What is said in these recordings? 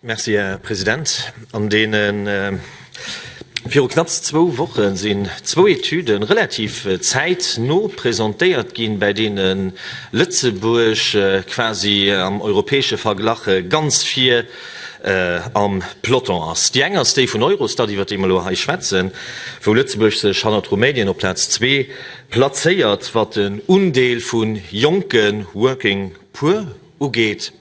Merci, Här President. An deene viru knapps zwou Woche sinn zwou Etüde relativ zäitno presentéiert ginn, bäi deene Lëtzebuerg quasi am europäesche Verglach ganz vir am Peloton ass. Déi eng ass déi vun Eurostat, iwwert déi mer elo hei schwätzen, wou Lëtzebuerg sech hannert Rumänien op Plaz zwee plazéiert, wat den Undeel vu jonke Working Poor ugeet.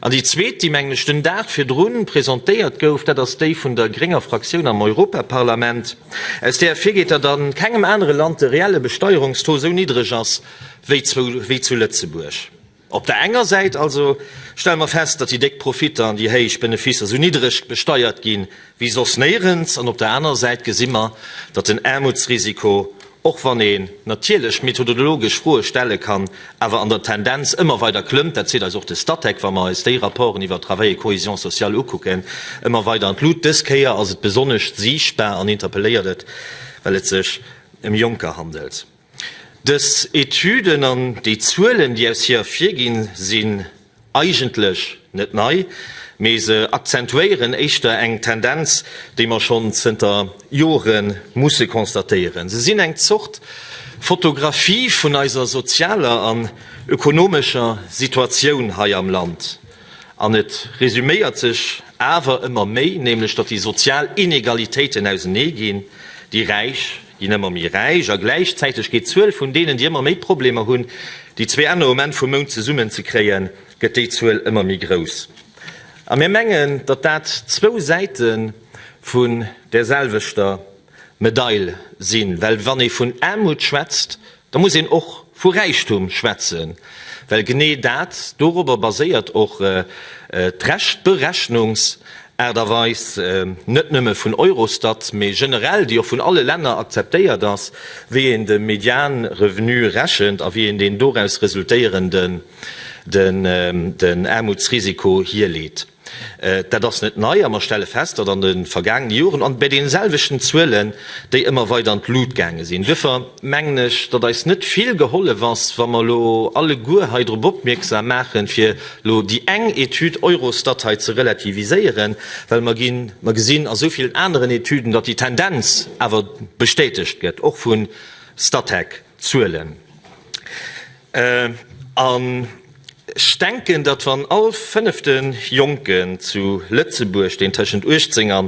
An déi zweet, déi, mengen ech, den Dag virdru presentéiert gouf, dat ass déi vun der grénger Fraktioun am Europaparlament, aus där ervirgeet, datt a kengem anere Land de reelle Besteierungstaux esou niddreg ass wéi zu Lëtzebuerg. Op der enger Säit also stelle mer fest, datt déi déck Profitter an déi héich Beneficer esou niddreg besteiert ginn wéi soss néierens, an op der anerer Säit gesi mer, datt den Aarmutsrisiko, och wann een natierlech methodologesch Froe stelle kann, awer an der Tendenz ëmmer weider klëmmt, dat seet eis och de Statec, wa mer eis déi Rapporten iwwer Travail et cohésion sociale ukucken, ëmmer weider an d'Lut. Dës Kéier ass et besonnesch siichtbar an interpelléiert et, well et sech ëm Jonker handelt. Dës Etüden an déi Zuelen, déi aus hir ervirginn, sinn eigentlech net nei, mee se akzentuéieren éischter eng Tendenz, déi mer schonn zënter Jore musse constatéieren. Se sinn eng Zort Fotografie vun eiser sozialer an ökonomescher Situatioun hei am Land. An et resuméiert sech awer ëmmer méi, nämlech datt déi sozial Inegalitéiten auseneeginn, déi Räich ginn ëmmer méi räich a gläichzäiteg geet d'Zuel vun deenen, déi ëmmer méi Problemer hunn, déi zwee Enner um Enn vum Mount zesummen ze kréien, gëtt déi Zuel ëmmer méi grouss. A mir mengen, datt dat zwou Säite vun där selwechter Medail sinn, well wann ee vun Aarmut schwätzt, da muss een och vu Räichtum schwätzen, well genee dat, dorobber baséiert och d'Berechnungsaart a Weis, net nëmme vun Eurostat, mee generell, déi och vun alle Länner akzeptéiert ass, wéi een de Medianrevenu rechent a wéi een deen doraus resultéierenden den Aarmutsrisiko hierleet. Dat ass net nei a mer stelle fest, datt an de vergaangene Joren an bei deene selwechten Zuelen déi ëmmer weider an d'Lut gaange sinn. Duerfir mengen ech, datt eis net vill gehollef ass, wa mer elo alleguer hei drop opmierksam maachen, fir elo déi eng Etüd Eurostat hei ze relativiséieren, well mer ginn, mer gesinn a sou villen aneren Etüden, datt déi Tendenz awer bestätegt gëtt, och vu Statec-Zuelen. An ech denken, datt wann all fënnefte Jonken zu Lëtzebuerg, deen tëschent 18 a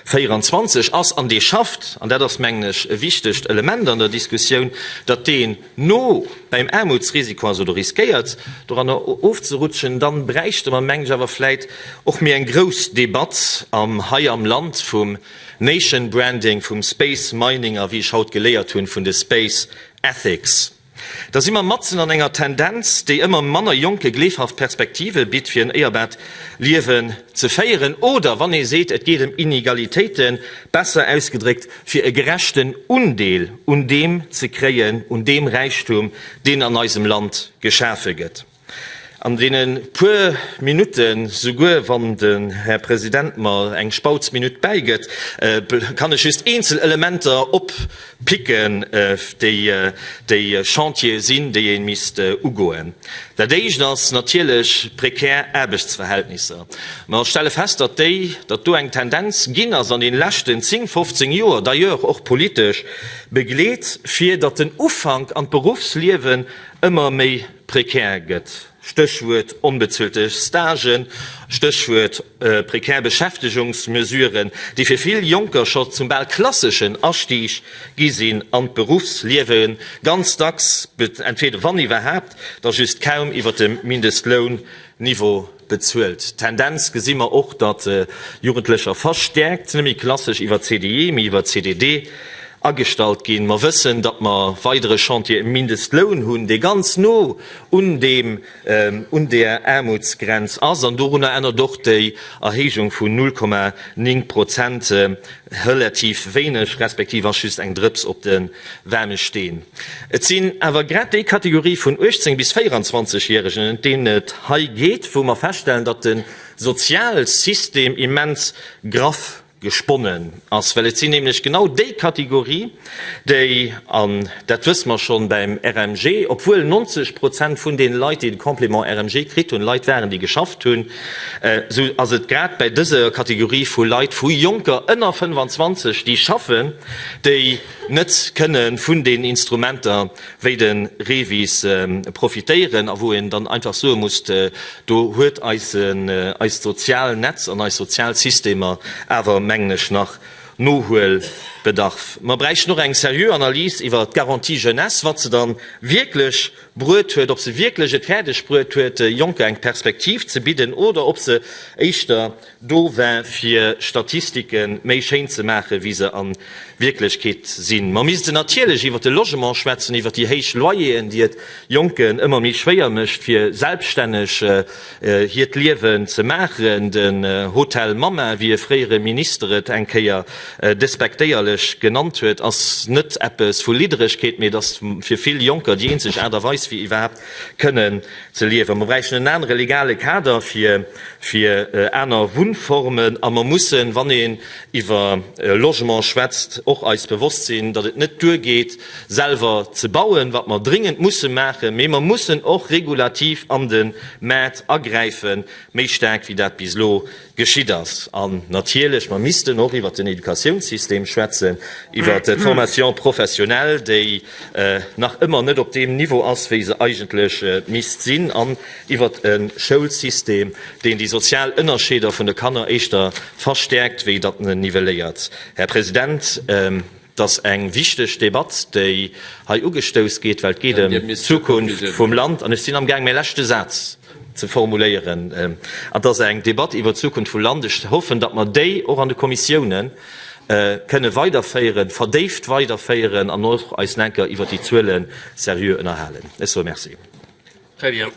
24 ass an dee schafft, an dat ass, mengen ech, e wichtegt Element an der Diskussioun, datt deen no beim Aarmutsrisiko ass oder riskéiert doranner ofzerutschen, da bräichte mer, mengen ech, awer vläit och méi eng grouss Debatt hei am Land vum Nation Branding, vum Space Mining a wéi ech haut geléiert hunn, vun de Space Ethics. Da si mer matzen an enger Tendenz, déi ëmmer manner Jonke gleefhaft Perspektive bitt, fir en éierbart Liewen ze féieren, oder, wann ee seet, et geet ëm Inegalitéiten, besser ausgedréckt, fir e gerechten Undeel un deem ze kréien, un deem Räichtum, deen an eisem Land geschafe gëtt. An deene puer Minutten, souguer wann den Här President mer eng Spautz-Minutt bäigëtt, kann ech just eenzel Elementer oppicken, déi déi Chantiere sinn, déi ee misst ugoen. Dat Éischt ass natierlech prekär Aarbechtsverhältnisser. Mer stelle fest, datt déi, datt do eng Tendenz ginn ass an deene leschten 10, 15 Joer, d'ailleurs och politesch begleet, fir datt den Ufank an d'Beruffsliewen ëmmer méi prekär gëtt, Stéchwuert onbezuelte Stagen, Stéchwuert prekär Beschäftegungsmesuren, déi fir vill Jonker scho zum bal klasseschen Astieg gi sinn an d'Beruffsliewe, ganz dacks, entweder, wann iwwerhaapt, da just kaum iwwer dem Mindestlounniveau bezuelt. D'Tendenz gesi mer och, datt Jugendlecher verstäerkt, net méi klassesch iwwer CDI, mee iwwer CDD agestallt ginn. Mer wëssen, datt mer weidere Chantier um Mindestloun hunn, dee ganz no un deem, un där Aarmutsgrenz ass. An dorunner ännert och déi Erhéijung vun 0,9 Prozent relativ wéineg, respektiv ass just eng Drëps op de waarme Steen. Et sinn awer grad déi Kategorie vun 18 bis 24 Järegen, ëm deen et hei geet, wou mer feststellen, datt de Sozialsystem immens graff. gesponnen ass, well et sinn nämlech genau déi Kategorie, déi, an dat wësse mer schonn beim RMG, obwuel 90 Prozent vun deene Leit, déi de Complément RMG kritt hunn, Leit waren, déi geschafft hunn, esou ass et grad bäi dëser Kategorie vu Leit, vu Jonker ënner 25, déi schaffen, déi net kënne vun den Instrumenter wéi de REVIS profitéieren a wou een dann einfach soe muss, do huet eist Sozialnetz an eis Sozialsystemer awer, mengen ech, nach Nohuelbedarf. Mer bräichten och eng seriö Analys iwwer d'Garantie jeunesse, wat se dann wierklech bruet huet, ob se wierklech et fäerdeg bruet huet, de Jonker eng Perspektiv ze bidden oder ob se éischter do war fir Statistike méi schéin ze maachen, wéi se a Wierklechkeet sinn. Mer missten natierlech iwwer de Logement schwätzen, iwwer déi héich Loyeren, déi et Jonken ëmmer méi schwéier mécht, fir selbststänneg hiert Liewen ze maachen. Den Hotel Mamma, wéi e fréiere Minister et eng Kéier despektéierlech genannt huet, ass net eppes vu Lidderegkeet, mee et ass fir vill Jonker déi eenzeg Aart a Weis, fir iwwerhaapt kënnen ze liewen. Mer bräichten en anere legale Kader fir fir aner Wunnformen a mer mussen, wann een iwwer Logement schwätzt, och eis bewosst sinn, datt et net duergeet, selwer ze bauen, wat mer dringend musse maachen, mee mer mussen och regulativ an de Maart agräifen, méi staark wéi dat bis elo geschitt ass. An natierlech, mer missten och iwwert den Educatiounssystem schwätzen, iwwert d'Formation professionnelle, déi nach ëmmer net op deem Niveau ass, wéi se eigentlech misst sinn, an iwwert e Schoulsystem, deen déi sozial Ënnerscheeder vun de Kanner éischter verstäerkt, wéi datt en nivelléiert. Här President, Et ass eng wichteg Debatt, déi hei ugestouss gétt, well et geet ëm d'Zukunft vum Land. An ech sinn amgaang, mäi leschte Saz ze formuléieren. An et ass eng Debatt iwwert d'Zukunft vum Land. Ech hoffen, datt mer déi och an de Kommissiounen kënne weiderféieren, verdéift weiderféieren an och eis enker iwwert déi Zuele seriö ënnerhalen. Ech soe Merci. Très bien.